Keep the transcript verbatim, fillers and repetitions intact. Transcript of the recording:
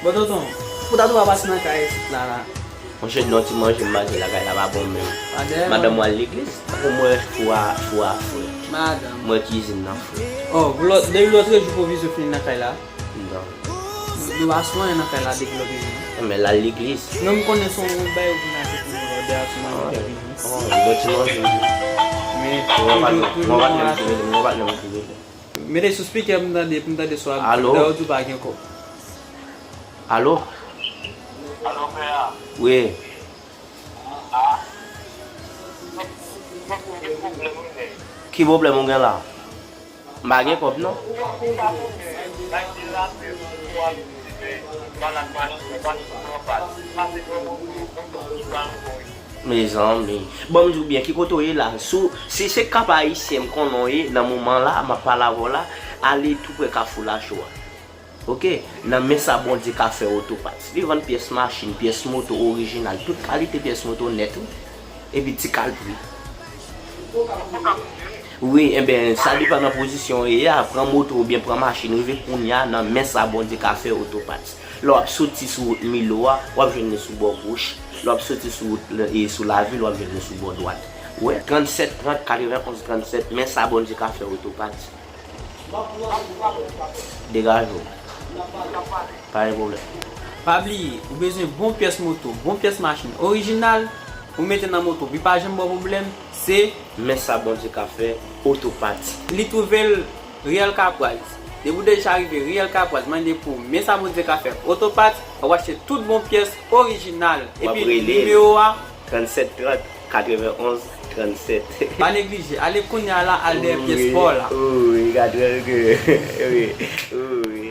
Bon, tonton, pou ta tou pa pase nan kay isit la, la. Monchè, non, ti manje m manje lakay la pa bon menm. Madanm, madanm mwen al legliz, pou mwen fou a, fou a fre. Madanm. Mwen kizin nan fre. Oh, pou lòt, depi lòt jou pwovizyon fini nan kay la? Non. Nou pa sou anyen nan kay la depi lòt jou. Men l al legliz. Non, m konnen se yon bagay ou vin achte pou nou lòt de a sou manje ki vini. Oh, lòt ti manje. Men, toujou, toujou nou achte. Mete sou speaker pou m tande, pou m tande swa. Alo? Dayè ou di w pa gen kòb. Alo? Alo, pè a. Wi. A. Ki pwoblèm ou gen la? M pa gen kòb, non. Mezanmi. Bon, m di w byen, ki kote w ye la? Si w, si se Kap Ayisyen m konnen w ye, nan moman la, m ap pale avè w la, ale tou prè Kafou Lacho a. Oke, nan men sa Bondye ka fè otopat. Li vann pyès machin, pyès moto orijinal, tout kalite pyès moto nèt, wi. Epi ti kal pri. Wi, enben, sa depann nan pozisyon w ye a, pran moto oubyen pran machin, rive kounye a nan men sa Bondye ka fè otopat. Lè w ap soti sou wout Milo a, w ap jwenn li sou bò goch. Lè w ap soti sou wout, e, sou lavil, w ap jwenn li sou bò dwat. Ou wè, trannsèt trant, katrevenn onz trannsèt, men sa Bondye ka fè otopat. Degaje w. Pa gen pwoblèm. Pa bliye, ou bezwen bon pyès moto, bon pyès machin orijinal, ou mete nan moto, li pa janm ba w pwoblèm, se men sa Bondye ka fè, otopat. Li twouve l riyèl Kapwaz. Depi w deja rive riyèl Kapwaz, mande pou men sa Bondye ka fè, otopat, w ap achte tout bon pyès orijinal. Epi nimewo a, trannsèt trant, katrevenn onz, trannsèt. Pa neglije, ale kounye a la, al dèyè pyès pa w la. Wi, wi, gad wè ke, wi, wi.